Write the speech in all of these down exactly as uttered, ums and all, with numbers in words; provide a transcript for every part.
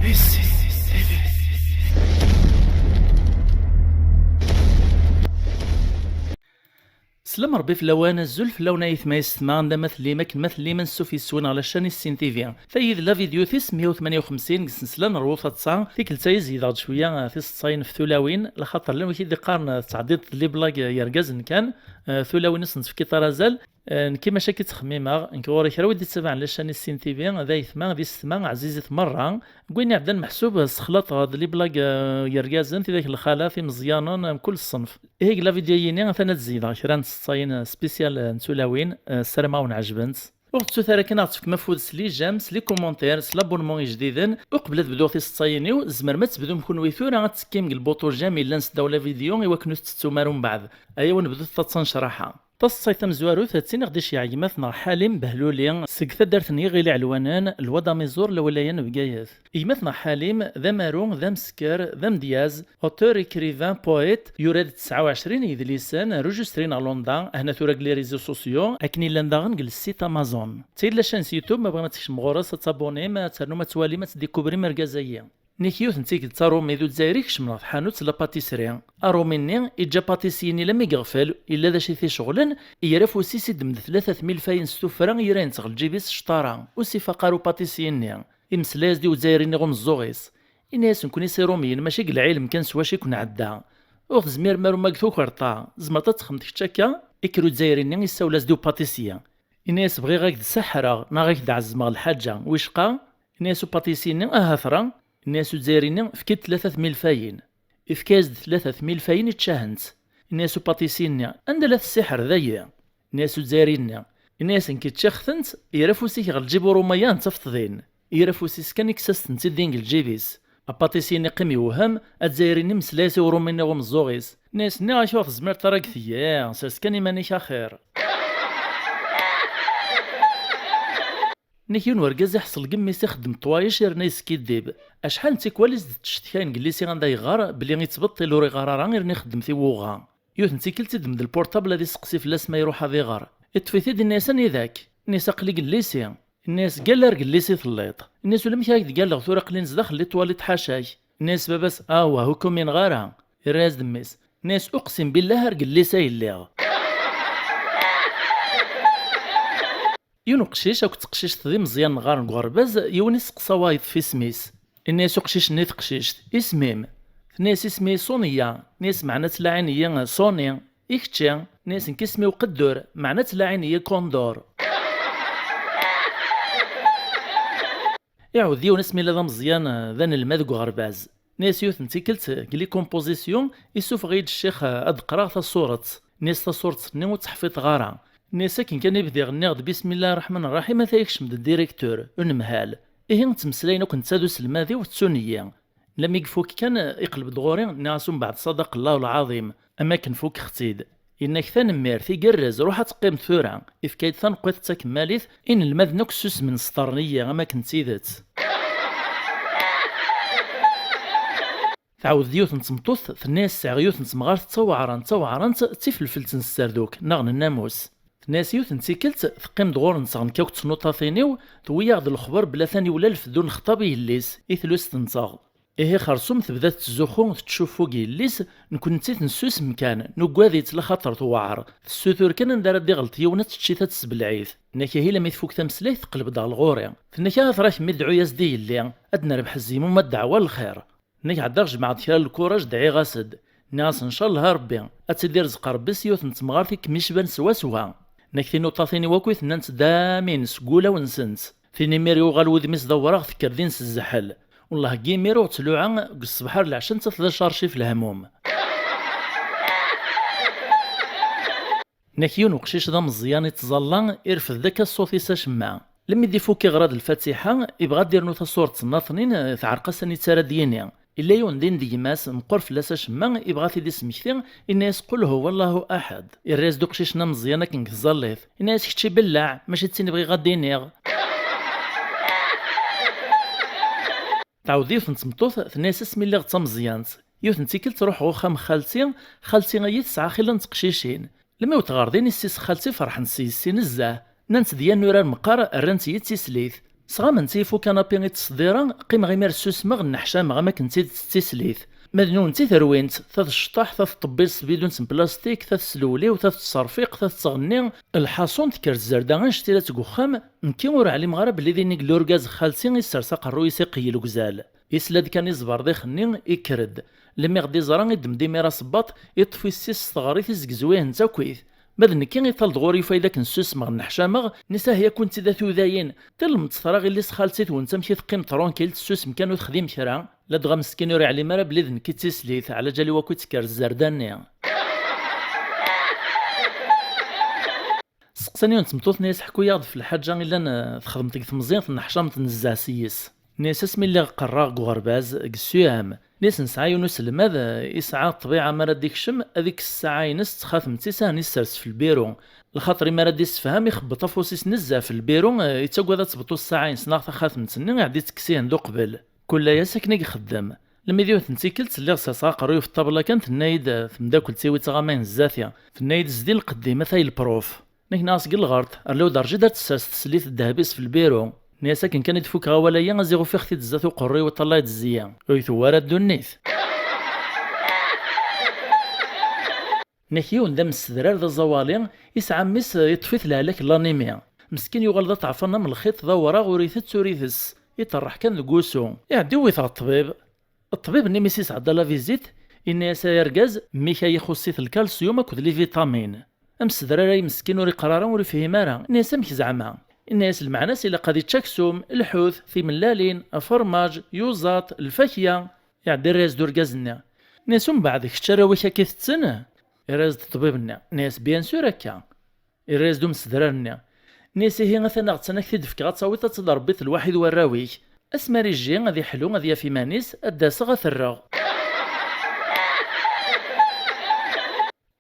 Slam Rebbi fell-awen, azul fell-awen ay atma yessetma, anda ma tellim, akken ma tellim, ansuf yes-wen ɣer la chaîne Issin T V. Tayi d la vidéo tis meyya u tmenya u xemsin deg snesla n Rwu Taḍsa. Tikkelt-a yezzi-d-aɣ-d cwiya, eh, tiseḍsayin ɣef tulawin, laxaṭer llan wid i d-iqqaren, eh, tettɛeddiḍ d les blagues, eh, yergazen kan, eh, tulawin ur sent-tefkiḍ ara azal. Eh, nekki maca akka i ttxemmimeɣ, nekk ɣur-i kra wid d-ittabaɛen la chaîne Issin T V, d ayetma, d yessetma, ɛzizit merra. Deg wayen iɛeddan meḥsub, eh, ssexlaṭeɣ-d les blagues, eh, yergazen, tidak n lxalat, imeẓyanen, eh, mkul ṣṣenf. Ihi deg la vidéo-yini, atan ad zeydeɣ kra n tseḍsayin, eh, spécial, eh, n tulawin, eh, ssarameɣ ad wen-ɛejbent. Ur ɣ-tettut ara kan ad ɣ-tefkem afud s les j'aime, s les commentaires, s l'abonnement ijdiden. Uqbel ad bduɣ tiseḍsayin-iw, tzemrem ad tebdum kenwi tura, ad tettekkim deg lbuṭu j'aime yellan seddaw la vidéo i wakken ur tettettum ara umbeɛd. Aya-wen bdut taḍsa n ccraḥa. Taseḍsayt tamezwarut, ad ttiniɣ-d iceyyeɛ gma-tneɣ Ḥalim Behluli seg taddart n Yiɣil Iɛelwanen, lwad Amiẓur, lwilaya n Bgayet. Gma-tneɣ Ḥalim d amaru, d ameskar, d amedyaz, auteur, écrivain, poète, yura-d tesɛa u ɛecrin n yedlisen, enregistrés ɣer Londres, ahna tura deg les réseaux sociaux, akken i llan daɣen deg le site Amazon. D tayi d la chaîne s YouTube, ma tebɣim ad tkecmem ɣur-s, ad tabonnim, ad ternum ad twalim, ad tdikubrim argaz-agi. Nek yiwet n tikkelt, Arumi d Uzzayri kecmen ɣer tḥanut n la pâtisserie. Arumi-nni iǧǧa pâtissier-nni lammi yeɣfel, yella d acu i t-iceɣlen, yerra afus-is, iddem-d tlata tmilfayin s tuffra, yerra-yent ɣer lǧib-is s cṭara, ur s-ifaq ara upâtissier-nni. Imeslay-as-d i Uzzayri-nni ɣer umeẓẓuɣ-is. Ini-as, nekkni s Irumiyen mačči deg lɛilem kan s wacu i ken-ɛedda. Ur tezmirem ara uma deg tukerḍa, tzemreḍ ad texdmeḍ kečč akka? Ikker Uzzayri-nni issawel-as-d i upâtissier. Ini-as, bɣiɣ ad k-d-saḥreɣ neɣ ad k-d-ɛezzmeɣ lḥaǧa, wicqa? Ini-as upâtissier-nni, aha tura. Ini-as Uzzayri-nni, efk-id tlata tmilfayin. Ifka-yas-d tlata tmilfayin, iččahen-tt. Ini-as upâtissier-nni, anda la tessiḥreḍ-ayi? Ini-as Uzzayri-nni, ini-as, nekk ččiɣ-tent, yerra afus-ik ɣer lǧib Urumay-a, ad tent-tafeḍ din. Yerra afus-is kan, ikkes-as-tent-id din deg lǧib-is. Apâtissier-nni yeqqim yewhem, Azzayri-nni imeslay-as i Urumi-nni ɣer umeẓẓuɣ-is. Ini-as, nniɣ-ak ur tezmireḍ ara ad k-teg, sers kan iman-ik axir. Nek yiwen wergaz iḥṣel deg mmi-s ixeddem ṭwayeč yerna yeskiddib. Acḥal n tikwal i s-d-ttcetkayen deg llisi anda yeɣɣar belli ittbeṭṭil ur iɣɣar ara yerna ixeddem tiwuɣa. Yiwet n tikkelt iddem-d lpurṭabl ad iseqsi fell-as ma iruḥ ad iɣer. Iṭṭef-it-id, inna-yas, anida-k? Inna-yas, aql-i deg llisi. Inna-yas, gall ar deg llisi telliḍ. Inna-yas, ulamek ara k-d-galleɣ tura, aql-i nezdaxel litwaliṭ ḥaca-k. Inna-yas baba-s, awah, ur k-umineɣ ara. Irra-yas-d mmi-s. Inna-yas, uqsim billah ar deg llisi ay lliɣ. Yiwen uqcic akked teqcict d imeẓyanen ɣaren deg uɣerbaz, yiwen isteqsa wayeḍ f isem-is. Inna-yas uqcic-nni i teqcict, isem-im? Tenna-yas, isem-iw Suniya. Inna-yas, meɛna ttlaɛin-iyi Sony. I kečči? Inna-yas, nekk isem-iw Qeddur, meɛna ttlaɛin-iyi Kondor. Iɛawed yiwen asmi yella d ameẓyan, d anelmad deg uɣerbaz. Inna-yas yiwet n tikkelt, deg les compositions, issufeɣ-iyi-d ccix ad d-qqreɣ taṣuret. Inna-yas taṣuret-nni ur tt-ḥfiḍeɣ ara. Inna-yas akken kan i bdiɣ nniɣ-d bismillah rraḥman rraḥim, ata yekcem-d ddirektur, unemhal. Ihi ttmeslayen akk netta d uselmad-iw, ttun-iyi. Lammi ifuk kan, iqleb-d ɣur-i, nniɣ-as umbeɛd sadaq Llah lɛaḍim, am akken fukkeɣ-tt-id. Yenna-k tanemmirt, igerrez, ruḥ ad teqqimeḍ tura. Ifka-yi-d taneqqiḍt d takemmalit, inelmaden akk ssusmen, sṭerren-iyi am akken d tidet. Tɛawed-d yiwet n tmeṭṭut, tenna-yas, sɛiɣ yiwet n temɣart d taweɛrant, d taweɛrant, d tifelfelt n sserduk, neɣ n nnamus. Tenna-yas yiwet n tikkelt, teqqim-d ɣur-nteɣ nekk akked tnuṭaṭin-iw, tewwi-yaɣ-d lexber belli atan iwla lfeddu n lexṭab i yelli-s, i tlust-nteɣ. Ihi xersum tebda tettzuxxu, tettcuffu deg yelli-s, nekkenti nessusem kan, nuggad-itt laxaṭer tewɛer, tessutur kan anda ara d-iɣelṭ yiwen ad tečč-it ad tessebleɛ-it. Tenna-k ihi lammi tfuk tameslayt teqleb-d ɣer ɣur-i. Tenna-k aha tura kemmi dɛu-yas-d i yelli, ad nerbeḥ zzimum ad dɛwa lxir. Nnek ɛeddaɣ jemɛeɣ-d kra n lkuraj dɛiɣ-as-d. Nniɣ-as ncallah a Rebbi, ad tt-id-irzeq Rebbi s yiwet n temɣart i kem-icban swaswa. Nnek tinuṭaṭin-iw akk i tennant d amin seg wulawen-nsent. Tin imir yuɣal wudem-is d awraɣ tekker din s zzḥel. Wellah deg imir ur ttluɛa, deg ṣṣbeḥ ar leɛca nettat d acarcif lehmum. Nek yiwen uqcic d ameẓyan ittẓalla, irfed-d akka ṣṣut-is acemma. Lemmi d-ifuk iɣra-d Lfatiḥa, ibɣa ad d-irnu taṣuret n Naṭnin, teɛreq-as anita ara d-yini. Illa yiwen din d gma-s, meqqer fell-as acemma, ibɣa ad t-id-ismekti, inna-yas qul huwa Allahu aḥad. Irra-yas-d uqcic-nni ameẓyan akken deg tẓallit. Inna-yas kečči belleɛ, mačči d tin bɣiɣ ad d-iniɣ. Tɛawed yiwet n tmeṭṭut, tenna-yas asmi lliɣ d tameẓyant. Yiwet n tikkelt ruḥeɣ uxxam n xalti, xalti-ayi tesɛa xilla n teqcicin. Lemmi wwḍeɣ ɣer din, yessi-s xalti ferḥent s yessi nezzeh. Nnant-d yan urar meqqar, rrant-iyi d tislit. Sɣamen-tt i fu kanapi i ttṣeddireɣ, qqimeɣ imir ssusmeɣ, nneḥcameɣ am akken d tidet d tislit. Ma d nunti terwin-tt, ta tecṭeḥ, ta teṭṭebbil s tbidunt n plastik, ta teslewliw, ta tettserfiq, ta tettɣenni. Lḥaṣun tekker tzerda annect-ila deg uxxam, nekki ur ɛlimeɣ ara belli din i yella urgaz n xalti, issers aqerruy-is iqeyyel ugzal. Yesla-d kan i ẓberḍix-nni, ikker-d. Lmi ɣ-d-iẓra, iddem-d imir asebbaṭ, iṭṭef issi-s s teɣrit, izgezw-ihent akkit. Ma d nekki, iṭal-d ɣur-i, yufa-yi d akken ssusmeɣ, nneḥcameɣ, nni-as: "Ah, yakk-nti d atudayin, tilmemt tra ɣilli-s xalti-twent amek i teqqim tranquille, tessusem kan ur texdim kra." Ladɣa meskin ur iɛlim ara belli d nekk i d tislit, ɛlaǧal-iw akk i tekker tzerda-nni. Seqsan yiwen n tmeṭṭut, nni-as: "Ḥku-yaɣ-d ɣef lḥaǧa i llan, eh, txedmeḍ deg temẓin, tenneḥcameḍ nezzeh s-yes." Nni-as: "Asmi lliɣ qqareɣ deg uɣerbaz, deg S U M, nni-as nesɛa yiwen uselmad, eh, isɛa ṭṭbiɛa mi ara d-ikcem, ad ikkes ssaɛa-ines d txatemt-is, ahni ssers f lbiru. Lxaṭer imi ara d-issefham, ixebbeṭ afus-is nezzeh f lbiru, eh, ittagad ad tebṭu ssaɛa-ines neɣ taxatemt-nni, iɛedda ittekkes-ihen d uqbel. Kul ass akken i ixeddem. Lmi d yiwet n tikkelt, lliɣ serseɣ aqerruy ɣef ṭṭabla kan, tenna-yi-d, eh, temdakkelt-iw i ttɣamayen zdat-i, tenna-yi-d: 'Zdi lqedd-im, atay lpruf.' Nekk nniɣ-as: 'Deg lɣerḍ, rlu-d rǧid ar tessers teslit ddheb-is f lbiru.' Nni-as: 'Akken kan i d-fukeɣ awal-aya, ad ziɣ ufiɣ-t-id zdat uqerruy-iw, iṭallay-d zzi-ya. Ur yi-tewwi ara ddunit.'" Nekk yiwen d amessedrar d aẓawali, isɛa mmi-s, eh, iṭṭef-it lehlak n lanimi. Meskin yuɣal d aṭeɛfan am lxiṭ, d awraɣ, ur itett ur itess. Iṭerreḥ kan deg wusu. Iɛedda iwwi-t ɣer ṭṭbib. Ṭṭbib-nni mi s-isɛedda la visite, inna-yas: "Ay argaz, mmi-k-a ixuṣṣ-it lkalsyum akked les vitamines." Amsedrar-a meskin ur iqqar ara, ur ifhim ara. Inna-yas: "Amek zeɛma?" Inna-yas: "Lmeɛna-s ilaq ad ičč aksum, lḥut, timellalin, afermaǧ, yuẓaṭ, lfakya." Iɛedda irra-yas-d urgaz-nni. Inna-yas: "Umbeɛd kečč arraw-ik akka i tetten?" Irra-yas-d ṭṭbib-nni. Inna-yas: "Bien sûr akka." Irra-yas-d umsedrar-nni. Inna-yas: "Ihi atan aɣettan ad k-t-id-fkeɣ ad tawiḍ ad tḍerbiḍ lwaḥid warraw-ik. Asmi ara ijji, ad iḥlu, ad yaf iman-is, ad d-aseɣ ad t-rreɣ."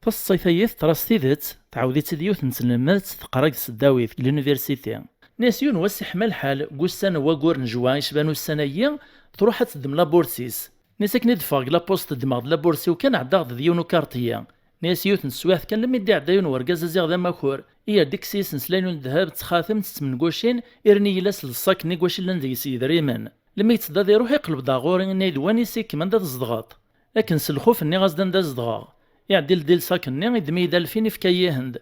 Taseḍsayt-ayi teḍra s tidet, tɛawed-itt-id yiwet n tselmadt teqqar deg tseddawit, deg l'université. Inna-yas: "Yiwen wass iḥma lḥal, deg ussan n waggur n juin icban ussan-ayi, truḥ ad teddem la bourse-is." Inna-yas: "Akken i d-ffɣeɣ deg la poste ddmeɣ-d la bourse-iw kan, ɛeddaɣ-d d yiwen ukarṭiyi." Inna-yas: "Yiwet n teswiɛt kan, lemmi d-iɛedda yiwen urgaz ad ziɣ d amakur, iyer-d ikkes yis-s laylon n ddheb d txatemt d tmengucin, irni yella-s lṣak-nni deg wacu llan deg-s yedrimen. Lemmi yettedda ad iruḥ, iqleb-d ɣur-i, inna-yi-d: 'Wanisi-kem, anda tzedɣeḍ?' Akken s lxuf nniɣ-as-d anda zedɣeɣ. Iɛedda ileddi lṣak-nni, iddem-iyi-d alfin, ifka-yi-hen-d.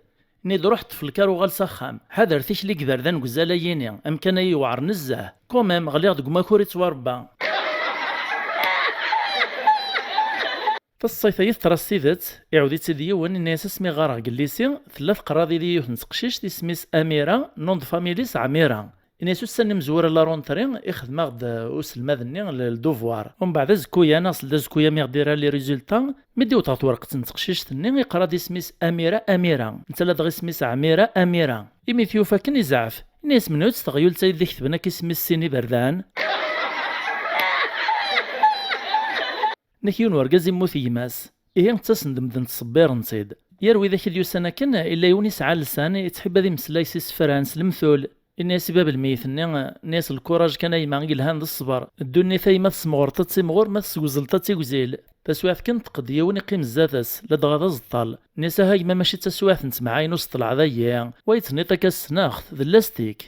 Inna-yi-d: 'Ruḥ ṭṭef lkar, uɣal s axxam. Ḥader tikli deg iberdan deg uzal-ayi-ni, amkan-ayi yewɛer nezzeh. Quand même, ɣliɣ deg umakur ittwarebba.'" Taseḍsayt-ayi teḍra s tidet, iɛawed-itt-id yiwen, inna-yas: "Asmi ɣɣareɣ deg llisi, tella tqerraḍ yid-i yiwet n teqcict, isem-is Amira, nom de famille-is Ɛmira." Inna-yas: "Ussan imezwura n la rentrée, ixdem-aɣ-d, uh, uselmad-nni l-, le devoir. Umbeɛd azekku-ya, neɣ seld azekku-ya mi ɣ-d-irra les résultats, mi d-iwweḍ ɣer twerqet n teqcict-nni, iqra-d isem-is Amira, Amira. Netta ladɣa isem-is Ɛmira, Amira. Imi t-yufa akken izeɛf. Inna-yas: 'Menhu-tt teɣyult-a i d-iketben akk isem-is sin iberdan?'" Nekk yiwen urgaz immut gma-s. Ihi ttasen-d medden ttṣebbiren-tt-id. Yir widak i d-yusan akken, illa yiwen isɛa llesan, ittḥib ad imeslay s isefra, s lemtul. Inna-yas i bab lmeyyet-nni, inna-yas: "Lkuraj kan a yemma i yelhan d ṣṣber. Ddunit a yemma tessemɣreḍ-tt ad timɣur, ma teswezleḍ-tt ad tigzil." Taswiɛt kan teṭṭeq-d yiwen iqqim zdat-s, ladɣa d aẓeṭṭal. Inna-yas: "Aha gma, mačči d taswiɛt n temɛayin ur s-ṭelɛeḍ ayi, wa yettniṭ akka ssneɣ-t, d lastik."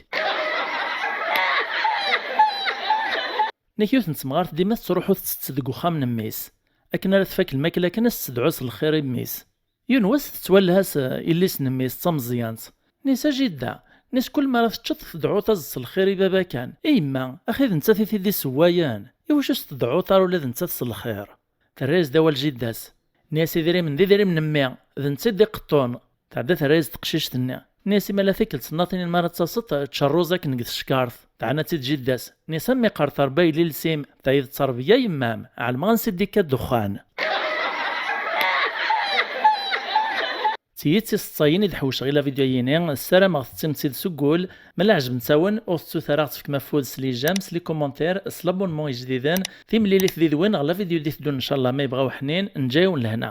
Nekk yiwet n temɣart dima tettruḥu tettett deg uxxam n mmi-s. Akken ara tfak lmakla kan, ad s-tedɛu s lxir i mmi-s. Yiwen wass tettwalha s, eh, yelli-s n mmi-s d tameẓyant. Inna-yas: "A jidda," inna-yas, "kul mi ara teččeḍ tedɛuḍ-as s lxir i baba kan. I yemma, axi d nettat i t-id-issewwayen. Iwacu s-tedɛuḍ ara ula d nettat s lxir?" Terra-yas-d awal jidda-s. Inna-yas: "Idrimen d idrimen n mmi, d netta i d-iqeṭṭun." Tɛedda terra-yas-d teqcict-nni. Inna-yas: "Imala tikkelt nnaṭinin mi ara d-taseḍ, ečč rruẓ akken deg tcekkart." Teɛna-tt-id jidda-s. Inna-yas: "A mmi, qqar terba yelli-s-im, tayi d ttṛebya yemma-m, ɛelmeɣ ansi d-ikka ddexxan." D tiyi d tiseḍsayin i d-ḥewceɣ i la vidéo-yini, ssarameɣ tettim-tt-id seg wul. Ma la ɛejbent-awen, ur tettut ara ad ɣ-tefkem afud s les j'aime, s les commentaires, s l'abonnement ijdiden. Timlilit did-wen ɣer la vidéo d-iteddun, ncallah, ma yebɣa uḥnin, nǧa-yawen lehna.